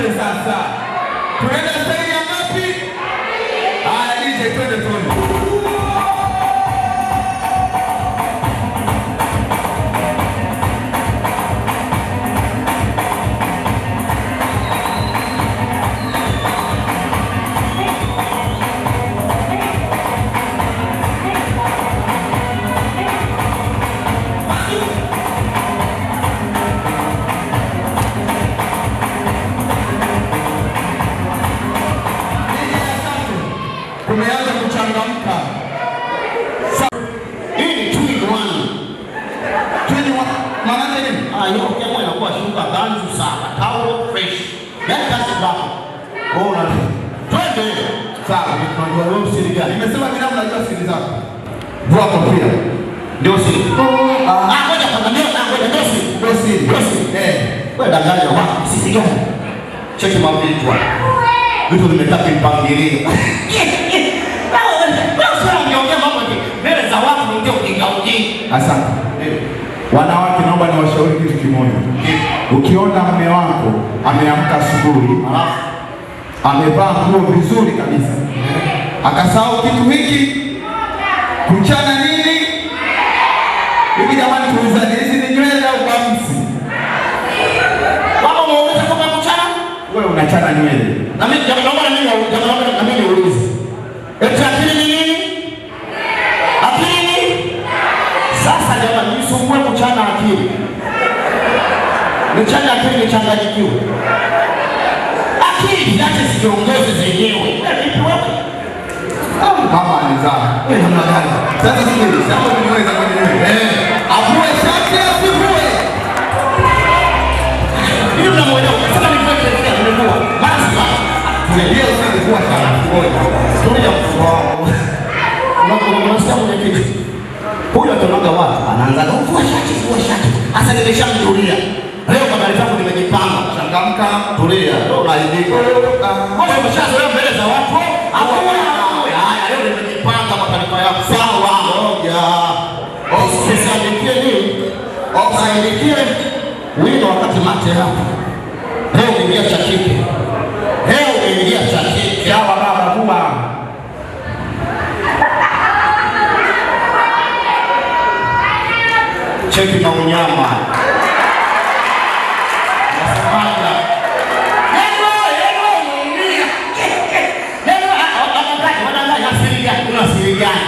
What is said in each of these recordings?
Tuchangamke sasa. Tunaenda staili ya ngapi? Haya, DJ, twende twende. Tumeanza kuchangamka. Hii ni two in one. Twende maana yake nini? Ah, hiyo ukiamua inakuwa shuka kanzu sawa, taulo fresh. Yaani kazi kwako. Wewe una twende. Sawa. Tunajua wewe siri gani? Nimesema binamu najua siri zako. Vua kofia. Ndio siri. Ah, Ah, ngoja kwanza ndio, ah, ngoja ndio siri. ndio siri. Ndio siri. Eh. Wewe danganya wapi? Sisi gani? Cheki mavitu. Vitu vimekaa kimpangilio. Wewe sio ungeongea mambo ya mbele za watu unaongea ujinga ujinga. Asante. Wanawake, naomba niwashauri kitu kimoja. Ukiona mume wako ameamka asubuhi, Alafu amevaa nguo vizuri kabisa, akasahau kitu hiki, kuchana nini hivi? Jamani, tuulizane, hizi ni nywele au bamsi? Mama muulize kama kuchana? Wewe unachana nywele. Na mimi jamani, naomba na mimi jamani, naomba na mimi niulize. Eti akili ni nini? Akili ni? Sasa jamani, nisumbue kuchana akili. Nichane akili nichanganyikiwe. Akili ziache zijiongoze zenyewe. Wewe vipi wewe? Ah, mama alizaa. Wewe namna gani? Sasa sikiliza, hapo niweza kwenye nywele. Eh, Avue shati asivue. Hivi mnamuelewa? Sasa nivue kofia nimevua. Basi basi. Hiyo si kuwa shati. Ngoja. Tulia mtoto wangu. Unasikia mwenyekiti? Huyu akionaga watu anaanza kuvua shati, vua shati. Sasa nimeshamjulia. Leo kwa taarifa yangu nimejipanga. Changamka. Tulia, leo unaibika. Wewe umeshazoea mbele za watu. Hakuna. Haya, leo nimejipanga kwa taarifa yako. Sawa. Ngoja. Usiandikie nini? Usiandikie wino wakati mate hapa. Leo umeingia cha kike. Leo umeingia cha kike. Sawa baba, vua. Cheki maunyama. Nasemaje? Yego, yego, unaumia. Yego, wadanganya, wadanganya, siri gani? Una siri gani?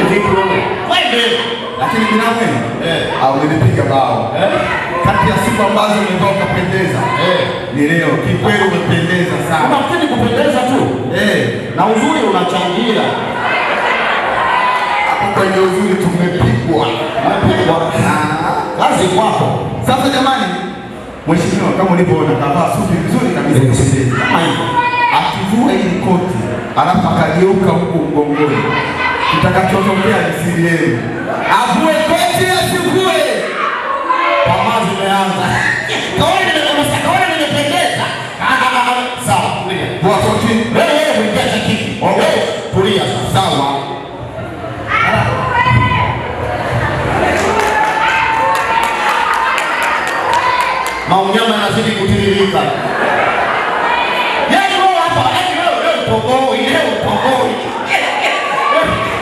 Vipi wewe? Twende. Lakini binamu Eh. au nilipiga bao. Eh? Kati ya siku ambazo umevaa ukapendeza Eh. ni leo. Kikweli umependeza sana. Unafikiri kupendeza tu? Eh, Na uzuri unachangia. hapo kwenye uzuri tumepigwa. Umepigwa. Ah. Kazi kwako. Sasa jamani, mheshimiwa kama ulivyoona kavaa suti vizuri kabisa kupendeza. Kama hivyo. Akivua hili koti alafu akageuka huku mgongoni, kitakachotokea ni siri yenu. Avue koti asivue. Tamaa zimeanza. Kaona nimependeza. Ah, ah, ah, sawa, tulia. Vua koti. Wewe wewe uingia cha kike. Wewe tulia sasa. Sawa. Maunyama yanazidi kutiririka. Yaani wewe hapa, yaani wewe wewe utoboi, leo utoboi.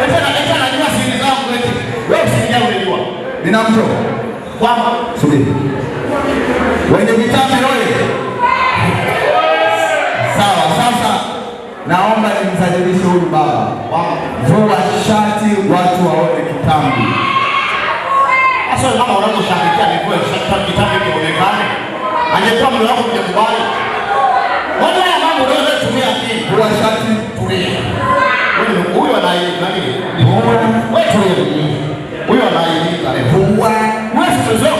Eti anajua siri zangu eti. Wewe usijia unajua. Ninamto. Kwamba Subiri. Wenye vitambi oye. Sawa, sasa naomba nimsajilishe huyu baba. Vua shati watu waone kitambi. Sasa kama unavyoshabikia nivue shati kitambi kionekane. Angekuwa mume wako ungekubali. Mbona haya mambo unaweza kutumia akili? Vua shati. Tulia. Huyu huyu ana nani? Wewe tulia. Huyu anaaibika leo. Vua. Wewe si umezoea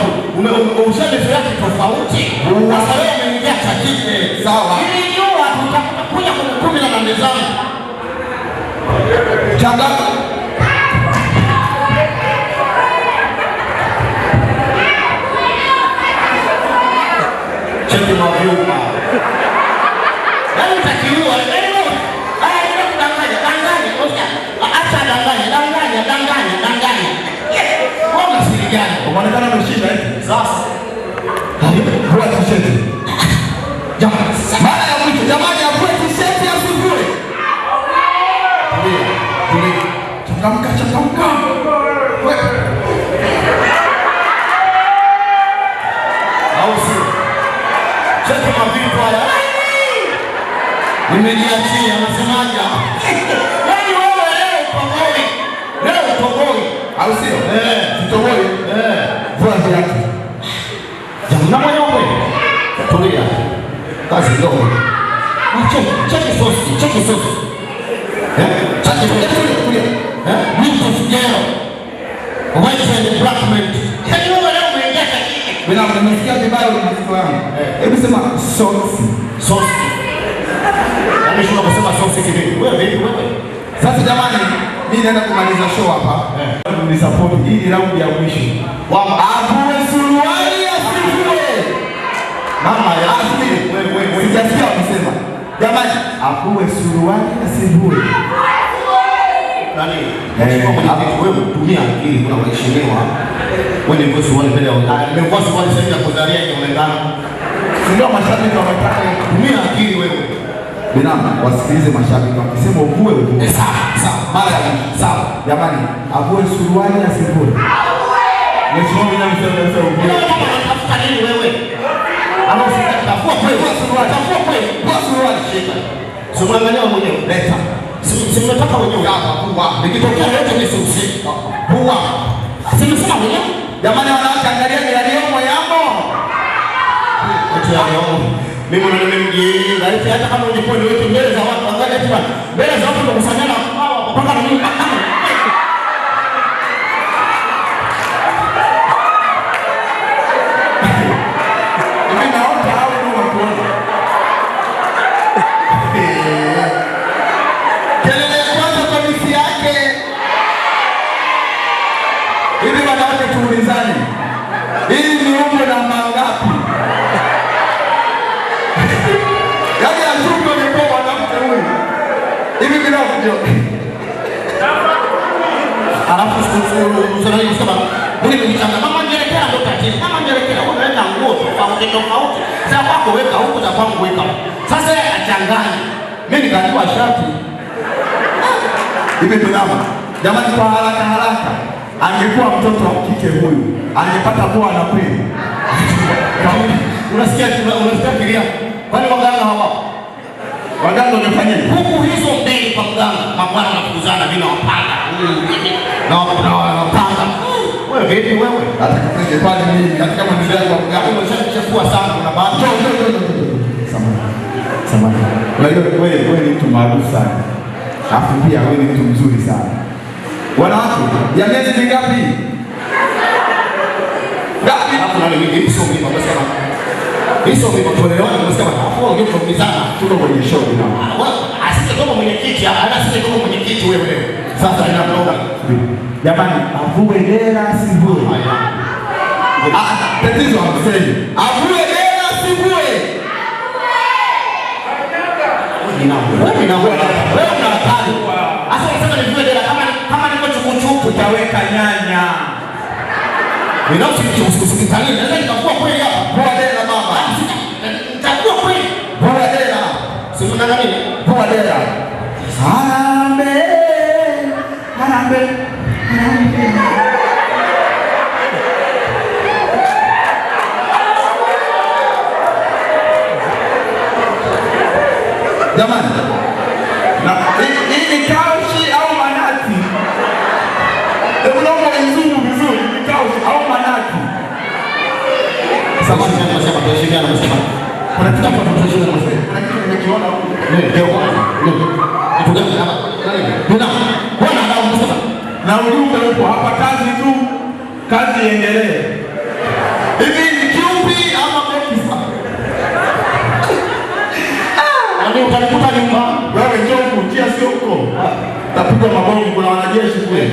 tofauti. Sasa wewe umeingia cha kike. Sawa. Nilijua tutakuja kwenye 18 zangu. Changamka. Cheki mavyuma. Yaani utakiua. Yaani wewe haya ndio kudanganya, danganya. Acha danganya, danganya, danganya, danganya. Wewe una siri gani? Umeonekana umeshinda eh? Sasa Vua t-shirt. Changamka, changamka. Wewe. Au sio? Cheki mavitu haya. Nimejiachia, unasemaje? Yaani wewe leo utoboi. Leo utoboi. Au sio? Eh. Sitoboi. Eh. Vua viatu. Jamna mwenyewe. Tulia. Kazi ndogo. Ah, cheki, cheki sosi, cheki sosi. Eh? Cheki sosi. Tulia. Eh? Mtu sijero. White and black man. Yaani wewe leo umeingia katika Binamu, nimesikia vibaya kwenye masikio yangu. Hebu sema soksi. sosi. Ameshinda kusema sosi kivipi? Wewe vipi wewe? Sasa jamani, mimi naenda kumaliza show hapa. Ni support hii ni round ya mwisho. Avue suruali asivue. Mama ya Asivue. wewe wewe. Sijasikia wakisema. Jamani, avue suruali asivue. Nani? Mheshimiwa mwenyekiti, wewe tumia akili, kuna mheshimiwa. Wewe ni bosi wale mbele ya wengine. Nimekuwa suruali sasa ya kuzalia inaonekana. Si ndio mashabiki wametaka. Tumia akili wewe. Binamu, wasikilize mashabiki wakisema uvue uvue. Eh, sawa, sawa. Mara ya mwisho. Sawa. Jamani, avue suruali asivue. Mheshimiwa binamu sema sema uvue. Wewe kama unatafuta nini wewe? Ama usitafua kweli? Vua suruali. Tafua kweli. Vua suruali. Shika. Si unaangalia wewe mwenyewe. Leta. Si unataka wenyewe. Sawa, vua. Nikitokea lete mimi sihusiki. Vua. Si nimesema mwenyewe? Jamani wanawake, angalieni yaliyomo yamo. Eti ya leo. Mimi ndo nimemjinga. Eti hata kama ungekuwa ni wewe mbele za watu, angalia eti bwana. Mbele za watu tunakusanyana hawa mpaka na mimi. Mimi naota au ndio wakuona? Kelele ya kwanza kwa misi yake. Hivi wanawake tuulizane. Hii ni umbo na mangapi? Yaani achuko ni kwa mwanamke huyu. Hivi bila ndio. Alafu siku kusema mimi nilichanga mama njelekea ndo tatizo. Mama njelekea wewe unaweka nguo tofauti tofauti. Za kwako weka huku, za kwangu weka huku. Sasa yeye achanganye. Mimi nikajua shati. Hivi binamu. Jamani, kwa haraka haraka angekuwa mtoto wa kike huyu angepata bwana kweli? Unasikia unasikia kilia. Kwani waganga hawapo? Waganga wangefanyaje? Huku hizo mbili kwa mganga, mabwana wanafukuzana bila wapanga. Na wapanga. Wewe vipi wewe? Hata kama ningepata mimi, hata kama ndio kwa mganga. Umeshachafua sana kuna baadhi. Njoo, njoo, njoo, njoo. Samahani. Samahani. Unajua wewe ni mtu maarufu sana. Alafu pia wewe ni mtu mzuri sana. Wanawake, ya miezi mingapi? Ngapi? Alafu nani mimi hizo mimi basi kama hizo mimi tuelewane basi kama hapo wengine tunaumizana. Tuko kwenye show binamu. Asije kama mwenyekiti, asije kama mwenyekiti wewe leo. Sasa ninaomba. Jamani, avue dera asivue. Ah, tatizo hamsemi. Avue dera asivue. Wewe una hatari. Sasa unasema nivue dera kama niko chukuchuku. Utaweka nyanya. Binafsi usikitalii. Naweza nikavua kweli hapa. Vua dera mama. Nitavua kweli. Vua dera. Si mnang'ania? Vua dera. Harambee. Harambee. Harambee. Jamani, na hii ni kaushi au manati? Hebu naomba izungu vizuri, ni kaushi au manati? Samahani, nasema tuheshimiane, nasema. Kuna kitu hapa tunaheshimiana, nasema. Kuna kitu nimekiona huku. Ndio, ndio. Kitu gani hapa? Ndio. Bwana adabu nasema. Na ujumbe upo hapa, kazi tu, kazi iendelee. Hivi ni kiupi ama boxer? Nani utanikuta nyumbani? Wewe njoo huku, njia sio huko. Tapigwa mabomu, kuna wanajeshi kule.